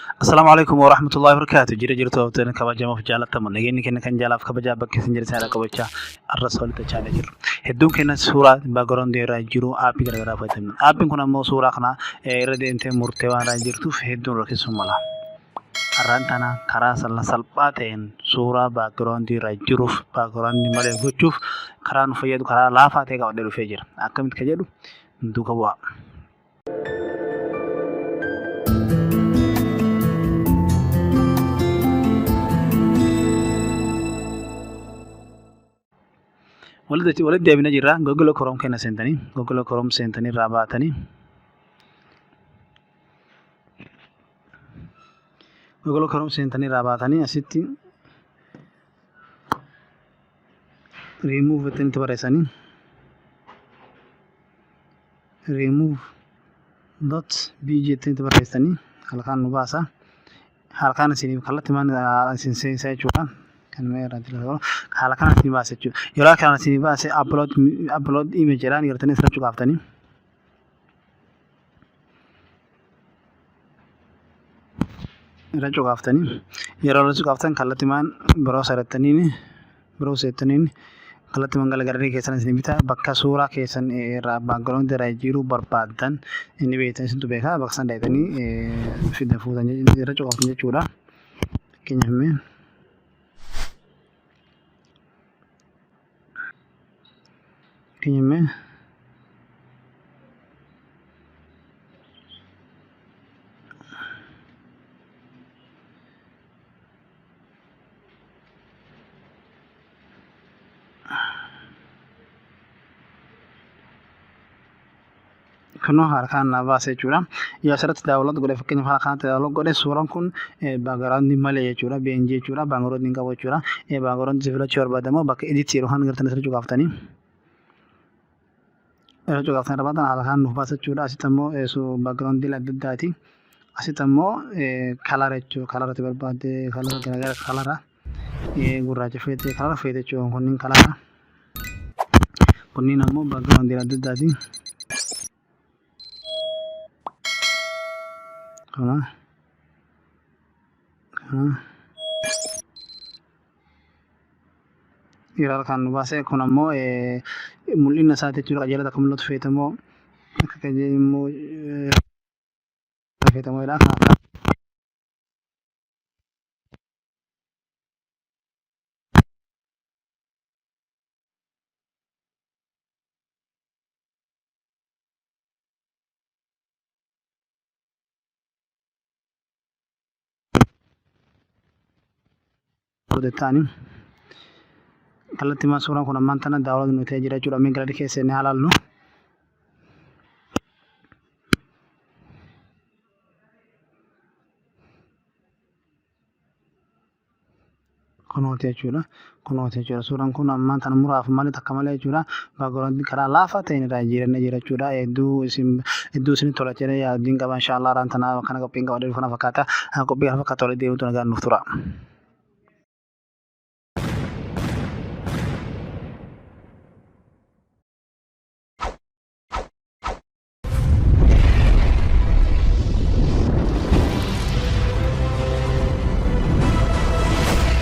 Assalaamu alaikum wa rahmatullahi wa barakatuh. Jira jirtu hawwattoonni kabajamoo fi jaallatamoo nageenyi keenya kan jaalaaf kabajaa bakka isin jirtan irra qabachaa arras walitti chaanee jiru. Hedduun keenya suuraa background irra jiru aappii garaagaraa fayyadamna. Aappiin kun ammoo suuraa kana irra deemtee murtee waan irra jirtuuf hedduun rakkisuu mala. Har'aan tana karaa salphaa ta'een suuraa background irra jiruuf background malee gochuuf karaa nu fayyadu karaa laafaa ta'e qabadhee dhufee jira. Akkamitti ka jedhu duuka bu'aa. Walitti walitti deebinee jirra. Google Chrome keenya seentanii Google Chrome seentanii irraa baatanii Google Chrome seentanii irraa baatanii asitti remove jettanii itti barreessanii remove dot bg jettanii itti barreessanii halkan nu baasa. Halkan isiniif kallattimaan isin seensa jechuudha. Kan mee irraa jira haala kanaan isin baasa jechuudha. Yeroo kanaan isin baase upload upload image jedhaan gartanii asirra cuqaaftanii. Irra cuqaaftanii yeroo irra cuqaaftan kallattimaan browser jettaniin browser jettaniin kallattimaan gara gallery keessan isin bita bakka suuraa keessan irraa background irraa jijjiiruu barbaaddan inni beektan isintu beeka bakka san dhaqxanii fida fuutan irra cuqaaftan jechuudha. Fakkeenyaaf mee fakkeenyaaf mee Kunoo haala kanaan naa baase jechuudha. Yoo asirratti download godhe, fakkeenyaaf haala kanatti download godhe, suuraan kun background malee jechuudha. BNG jechuudha. Background hin qabu jechuudha. Background filachuu barbaadamu bakka edit jedhu kan gartanii asirra cuqaaftanii. Irra cuqaaftanii barbaadan haala kanaan nuuf baasa jechuudha. Asitti ammoo background adda addaati. Asitti ammoo color jechuudha. Color ati barbaadde, color garaagaraa, color gurraacha feete, color feete jechuudha. Kunniin color. Kunniin ammoo background adda addaati. Kana. Kana. Yeroo kan nu baase kun ammoo mul'ina isaati jechuudha. Qajeelota akka mul'atu feetamoo akka qajeelota immoo feetamoo jedha. Ta'anii kallattii suuraan kun ammaan tana download nu ta'ee jira jechuudha. Mee gallery keessa inni haa laallu. Kunooti jechuudha. Kunooti jechuudha. Suuraan kun ammaan tana muraaf malee takka malee jechuudha. Background karaa laafaa ta'een irraa jijjiirannee jira jechuudha. Hedduu isin hedduu isin tola jedhee yaaddiin qaba, inshaallah. Har'aan tana kana qophiin qaba kana fakkaata. Qophii kana fakkaata walitti deemuutu nagaan nuuf tura.